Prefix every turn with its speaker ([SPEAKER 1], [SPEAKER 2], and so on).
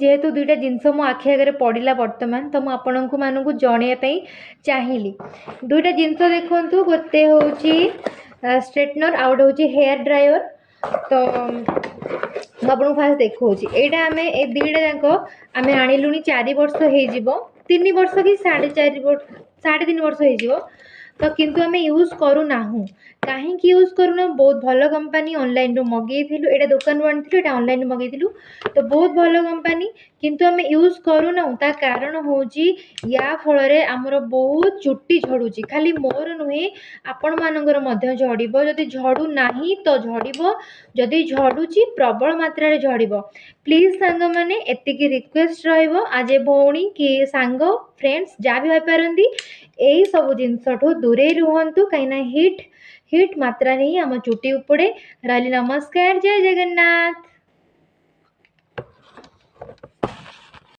[SPEAKER 1] ଯେହେତୁ ଦୁଇଟା ଜିନିଷ ମୋ ଆଖି ଆଗରେ ପଡ଼ିଲା ବର୍ତ୍ତମାନ, ତ ମୁଁ ଆପଣଙ୍କୁ ମାନଙ୍କୁ ଜଣାଇବା ପାଇଁ ଚାହିଁଲି। ଦୁଇଟା ଜିନିଷ ଦେଖନ୍ତୁ, ଗୋଟେ ହେଉଛି ଷ୍ଟ୍ରେଟନର୍ ଆଉ ଗୋଟେ ହେଉଛି ହେୟାର୍ ଡ୍ରାୟର୍। ତ ମୁଁ ଆପଣଙ୍କୁ ଫାଷ୍ଟ ଦେଖାଉଛି ଏଇଟା। ଆମେ ଏ ଦୁଇଟା ଯାକ ଆମେ ଆଣିଲୁଣି 4 ବର୍ଷ ହେଇଯିବ, 3 ବର୍ଷ କି ସାଢ଼େ ଚାରି ବର୍ଷ, ସାଢ଼େ ତିନି ବର୍ଷ ହେଇଯିବ। ତ କିନ୍ତୁ ଆମେ ୟୁଜ୍ କରୁନାହୁଁ। କାହିଁକି ୟୁଜ୍ କରୁନାହୁଁ? ବହୁତ ଭଲ କମ୍ପାନୀ, ଅନଲାଇନ୍ରୁ ମଗେଇଥିଲୁ। ଏଇଟା ଦୋକାନରୁ ଆଣିଥିଲୁ, ଏଇଟା ଅନଲାଇନ୍ରୁ ମଗେଇଥିଲୁ। ତ ବହୁତ ଭଲ କମ୍ପାନୀ, କିନ୍ତୁ ଆମେ ୟୁଜ୍ କରୁନାହୁଁ। ତା କାରଣ ହେଉଛି ୟା ଫଳରେ ଆମର ବହୁତ ଚୁଟି ଝଡ଼ୁଛି। ଖାଲି ମୋର ନୁହେଁ, ଆପଣମାନଙ୍କର ମଧ୍ୟ ଝଡ଼ିବ। ଯଦି ଝଡ଼ୁ ନାହିଁ ତ ଝଡ଼ିବ, ଯଦି ଝଡ଼ୁଛି ପ୍ରବଳ ମାତ୍ରାରେ ଝଡ଼ିବ। ପ୍ଲିଜ୍ ସାଙ୍ଗମାନେ, ଏତିକି ରିକ୍ୱେଷ୍ଟ ରହିବ, ଆଜ୍ ଏ ଭଉଣୀ କି ସାଙ୍ଗ, ଫ୍ରେଣ୍ଡସ୍ ଯାହା ବି ଭାବିପାରନ୍ତି, ଏଇସବୁ ଜିନିଷଠୁ ଦୂରେଇ ରୁହନ୍ତୁ, କାହିଁକିନା ହିଟ୍ ମାତ୍ରାରେ ହିଁ ଆମ ଚୁଟି ଉପୁଡ଼େ। ରହିଲି, ନମସ୍କାର, ଜୟ ଜଗନ୍ନାଥ।